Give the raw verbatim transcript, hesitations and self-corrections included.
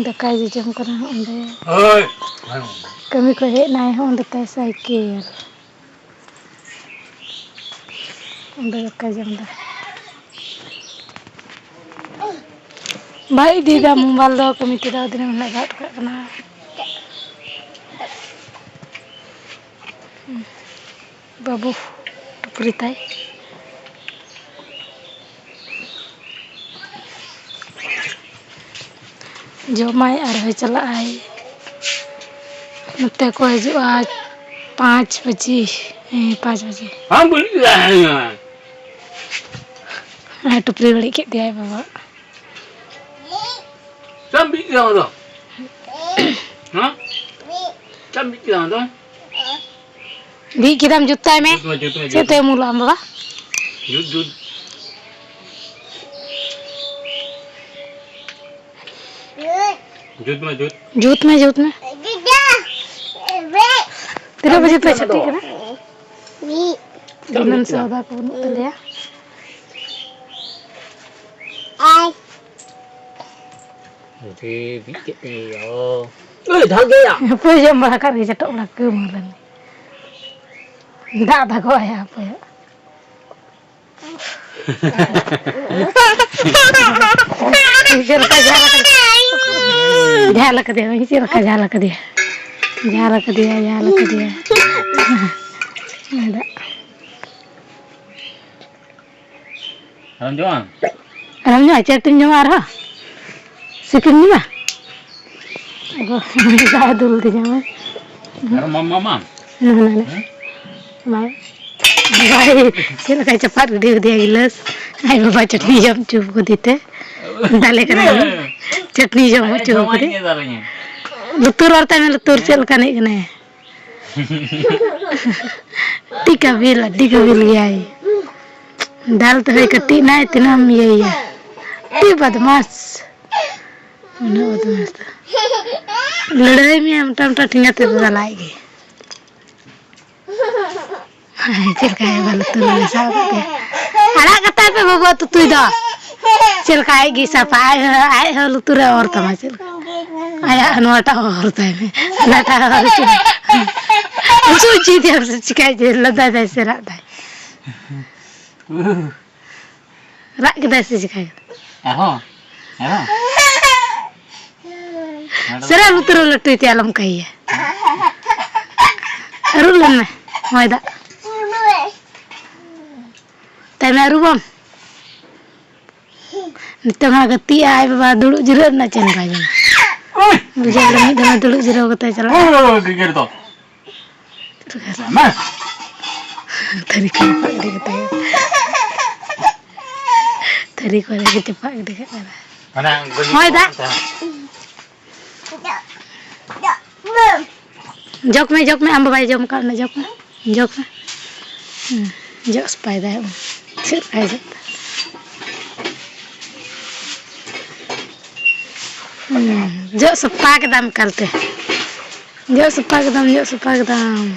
ᱫᱟᱠᱟᱭ ᱡᱚᱡᱚᱢ ᱠᱟᱱᱟ ᱚᱸᱰᱮ᱾ ᱦᱳᱭ᱾ ᱠᱟᱹᱢᱤ ᱠᱷᱚᱱ ᱦᱮᱡ ᱮᱱᱟᱭ, ᱦᱚᱸ ᱚᱸᱰᱮ ᱛᱟᱭ ᱥᱟᱭᱠᱮᱞ᱾ ᱚᱸᱰᱮ ᱫᱟᱠᱟᱭ ᱡᱚᱢ ᱮᱫᱟ᱾ ᱵᱟᱭ ᱤᱫᱤᱭᱮᱫᱟ ᱢᱳᱵᱟᱭᱤᱞ ᱫᱚ, ᱠᱟᱹᱢᱤ ᱛᱮᱫᱚ ᱫᱤᱱᱟᱹᱢ ᱦᱤᱞᱳᱜ ᱥᱟᱵ ᱠᱟᱜ ᱠᱟᱱᱟ᱾ ᱵᱟᱹᱵᱩ ᱴᱩᱯᱨᱤ ᱛᱟᱭ᱾ ᱡᱚᱢᱟᱭ ᱟᱨᱦᱚᱸᱭ ᱪᱟᱞᱟᱜᱼᱟᱭ᱾ ᱱᱚᱛᱮ ᱠᱚ ᱦᱤᱡᱩᱜᱼᱟ ᱯᱟᱸᱪ ᱵᱟᱡᱮ᱾ ᱦᱮᱸ, ᱯᱟᱸᱪ ᱵᱟᱡᱮ᱾ ᱟᱢ ᱵᱟᱹᱲᱤᱡ ᱞᱟᱦᱟᱭᱟ᱾ ᱦᱮᱸ, ᱴᱩᱯᱨᱤ ᱵᱟᱹᱲᱤᱡ ᱠᱮᱫ ᱛᱟᱭᱟᱭ ᱵᱟᱵᱟ᱾ ᱪᱮᱫ ᱮᱢ ᱵᱤᱡ ᱠᱮᱫᱟ ᱚᱱᱟ ᱫᱚ? ᱦᱮᱸ? ᱪᱮᱫ ᱮᱢ ᱵᱤᱡ ᱠᱮᱫᱟ ᱚᱱᱟ ᱫᱚ? ᱵᱤᱡ ᱠᱮᱫᱟᱢ, ᱡᱩᱛ ᱛᱟᱭ ᱢᱮ᱾ ᱡᱩᱛ ᱢᱮ, ᱡᱩᱛ ᱢᱮ, ᱪᱮᱫ ᱡᱩᱛ ᱛᱮ ᱢᱮ᱾ ᱩᱢᱩᱞᱚᱜ ᱟᱢ ᱵᱟᱵᱟ? ᱡᱩᱛ, ᱡᱩᱛ᱾ ᱡᱩᱛ ᱢᱮ, ᱡᱩᱛ᱾ ᱡᱩᱛ ᱢᱮ, ᱡᱩᱛ ᱢᱮ᱾ ᱛᱤᱱᱟᱹᱜ ᱵᱟᱡᱮ ᱯᱮ ᱪᱷᱩᱴᱤ ᱠᱟᱱᱟ? ᱫᱤᱱᱟᱹᱢ ᱥᱚᱣᱫᱟ ᱠᱚ ᱵᱟᱹᱱᱩᱜ ᱛᱟᱞᱮᱭᱟ᱾ ᱡᱮ ᱵᱤᱡ ᱠᱮᱫ ᱛᱤᱧᱟᱹ ᱭᱳ᱾ ᱮᱭ, ᱰᱷᱟᱞ ᱜᱮᱭᱟ᱾ ᱦᱟᱹᱯᱟᱹᱭ ᱡᱚᱢ ᱵᱟᱲᱟ ᱠᱟᱜ ᱨᱮ ᱪᱟᱴᱚᱜ ᱵᱟᱲᱟ ᱠᱟᱹᱢ ᱞᱮᱱ᱾ ᱫᱟᱜ ᱫᱟᱜᱚᱜ ᱟᱭᱟ ᱦᱟᱹᱯᱟᱹᱭ᱾ ᱪᱮᱫ ᱞᱮᱠᱟ ᱡᱟᱦᱟᱸ ᱞᱮᱠᱟ, ᱡᱟᱦᱟᱸ ᱞᱮᱠᱟ ᱫᱮ, ᱪᱮᱫ ᱞᱮᱠᱟ ᱡᱟᱦᱟᱸ ᱞᱮᱠᱟ ᱫᱮ, ᱡᱟᱦᱟᱸ ᱞᱮᱠᱟ ᱫᱮ, ᱡᱟᱦᱟᱸ ᱞᱮᱠᱟ ᱫᱮ᱾ ᱟᱫᱚ ᱟᱨᱮᱢ ᱡᱚᱢᱟ? ᱟᱨᱮᱢ ᱡᱚᱢᱟ? ᱪᱟᱴᱱᱤᱧ ᱡᱚᱢᱟ ᱟᱨᱦᱚᱸ? ᱥᱤᱯᱤᱧ ᱡᱚᱢᱟ? ᱟᱫᱚ ᱫᱟᱜ ᱮ ᱫᱩᱞ ᱟᱹᱫᱤᱧᱟ ᱢᱟ᱾ ᱟᱨ ᱢᱟᱢ, ᱢᱟᱢ, ᱢᱟᱢ᱾ ᱦᱮᱸ, ᱦᱮᱸ, ᱦᱮᱸ᱾ ᱦᱮᱸ? ᱵᱟᱭ, ᱵᱟᱭ, ᱪᱮᱫ ᱞᱮᱠᱟᱭ ᱪᱟᱯᱟᱫ ᱜᱤᱰᱤ ᱠᱟᱫᱮᱭᱟ ᱜᱤᱞᱟᱹᱥ᱾ ᱟᱡ ᱵᱟᱵᱟ ᱪᱟᱴᱱᱤ ᱡᱚᱢ ᱦᱚᱪᱚ ᱠᱟᱫᱮ ᱛᱮ᱾ ᱫᱟᱞᱮ ᱠᱟᱱᱟ᱾ ᱦᱮᱸ᱾ ᱪᱟᱴᱱᱤ ᱡᱚᱢ ᱦᱚᱪᱚ ᱡᱚᱢᱟᱜ ᱠᱟᱫᱮ᱾ ᱤᱧ ᱫᱟᱞᱤᱧᱟ᱾ ᱞᱩᱛᱩᱨ ᱟᱨ ᱛᱟᱭ ᱢᱮ, ᱞᱩᱛᱩᱨ ᱪᱮᱫ ᱞᱮᱠᱟ ᱮᱱᱮᱡ ᱠᱟᱱᱟᱭ᱾ ᱟᱹᱰᱤ ᱠᱟᱹᱵᱤᱞ, ᱟᱹᱰᱤ ᱠᱟᱹᱵᱤᱞ ᱜᱮᱭᱟᱭ᱾ ᱫᱟᱞ ᱛᱮᱦᱚᱸᱭ ᱠᱟᱹᱴᱤᱡ ᱱᱟᱭ, ᱛᱤᱱᱟᱹᱜ ᱮᱢ ᱤᱭᱟᱹᱭᱮᱭᱟ? ᱟᱹᱰᱤ ᱵᱚᱫᱢᱟᱥ᱾ ᱩᱱᱟᱹᱜ ᱵᱚᱫᱢᱟᱥ ᱫᱚ᱾ ᱞᱟᱹᱲᱦᱟᱹᱭ ᱢᱮᱭᱟ ᱢᱚᱴᱟ ᱢᱚᱴᱟ ᱴᱷᱮᱸᱜᱟ ᱛᱮᱫᱚ ᱫᱟᱞᱟᱭ ᱜᱮ᱾ ᱪᱮᱫ ᱞᱮᱠᱟ ᱵᱟᱞᱮ ᱛᱩᱞ ᱞᱮ ᱥᱟᱵ ᱠᱟᱛᱮ? ᱟᱲᱟᱜ ᱠᱟᱛᱟᱭ ᱯᱮ ᱵᱟᱹᱵᱩ ᱛᱩᱛᱩᱭ ᱫᱚ᱾ ᱪᱮᱫ ᱞᱮᱠᱟ ᱟᱡ ᱜᱮ ᱥᱟᱯᱷᱟ, ᱟᱡ ᱦᱚᱸ, ᱟᱡ ᱦᱚᱸ ᱞᱩᱛᱩᱨ ᱨᱮ ᱚᱨ ᱛᱟᱢᱟ ᱪᱮᱫ ᱞᱮᱠᱟ? ᱟᱭᱟᱜ ᱱᱚᱣᱟᱴᱟᱜ ᱦᱚᱸ ᱚᱨ ᱛᱟᱭ ᱢᱮ, ᱦᱟᱱᱟᱴᱟᱜ ᱦᱚᱸ ᱚᱨ ᱛᱟᱭ ᱢᱮ᱾ ᱩᱥᱩᱞ ᱪᱮᱫ ᱮᱢ ᱪᱤᱠᱟᱹᱭ ᱡᱮ ᱞᱟᱸᱫᱟᱭ ᱫᱟᱭ ᱥᱮ ᱨᱟᱜ ᱫᱟᱭ? ᱨᱟᱜ ᱠᱮᱫᱟᱭ ᱥᱮ ᱪᱤᱠᱟᱹ ᱠᱮᱫᱟ? ᱟᱨᱦᱚᱸ? ᱟᱨᱦᱚᱸ? ᱥᱮᱨᱟ ᱞᱩᱛᱩᱨ ᱨᱮ ᱞᱟᱹᱴᱩᱭ ᱛᱮ ᱟᱞᱚᱢ ᱠᱟᱹᱭᱟ᱾ ᱟᱹᱨᱩᱵ ᱞᱮᱱ ᱢᱮ, ᱦᱚᱭ ᱫᱟᱜ᱾ ᱛᱟᱭ ᱢᱮ ᱟᱹᱨᱩᱵᱚᱢ᱾ ᱱᱤᱛᱚᱝ ᱦᱟᱸᱜ ᱜᱟᱛᱮᱜᱼᱟ ᱟᱡ ᱵᱟᱵᱟ, ᱫᱩᱲᱩᱵ ᱡᱤᱨᱟᱹᱜ ᱨᱮᱱᱟᱜ ᱪᱮᱫ ᱦᱚᱸ ᱵᱟᱭ ᱧᱟᱢᱟ᱾ ᱳᱭ! ᱵᱩᱡᱷᱟᱹᱣ ᱞᱮ ᱢᱤᱫ ᱫᱚᱢᱮ ᱫᱩᱲᱩᱵ ᱡᱤᱨᱟᱹᱣ ᱠᱟᱛᱮ ᱪᱟᱞᱟᱜᱼᱟ᱾ ᱳᱭ, ᱳᱭ, ᱳᱭ, ᱜᱮᱜᱮᱨ ᱫᱚ᱾ ᱢᱟ᱾ ᱛᱷᱟᱹᱨᱤ ᱠᱚ ᱨᱟᱯᱟᱜ ᱜᱤᱰᱤ ᱠᱟᱛᱮ᱾ ᱛᱷᱟᱹᱨᱤ ᱠᱚᱨᱮ ᱜᱮ ᱪᱟᱯᱟᱜ ᱜᱤᱰᱤ ᱠᱟᱜ ᱠᱟᱱᱟ᱾ ᱢᱟᱱᱮ, ᱜᱚᱡ ᱦᱳᱭ, ᱫᱟᱜ᱾ ᱠᱚ ᱛᱟᱦᱮᱸ᱾ ᱡᱚᱜᱽ ᱢᱮ, ᱡᱚᱜᱽ ᱢᱮ, ᱟᱢ ᱵᱟᱵᱟᱭ ᱡᱚᱢ ᱠᱟᱜ ᱚᱱᱟ, ᱡᱚᱜᱽ ᱢᱮ, ᱡᱚᱜᱽ ᱢᱮ᱾ ᱦᱩᱸ, ᱡᱚᱜ ᱥᱟᱯᱷᱟᱭ ᱫᱟᱭ, ᱪᱮᱫ ᱞᱮᱠᱟᱭ ᱡᱚᱜ ᱫᱟ? ᱦᱩᱸ, ᱡᱚᱜ ᱥᱟᱯᱷᱟ ᱠᱮᱫᱟᱢ ᱮᱠᱟᱞᱛᱮ᱾ ᱡᱚᱜ ᱥᱟᱯᱷᱟ ᱠᱮᱫᱟᱢ, ᱡᱚᱜ ᱥᱟᱯᱷᱟ ᱠᱮᱫᱟᱢ᱾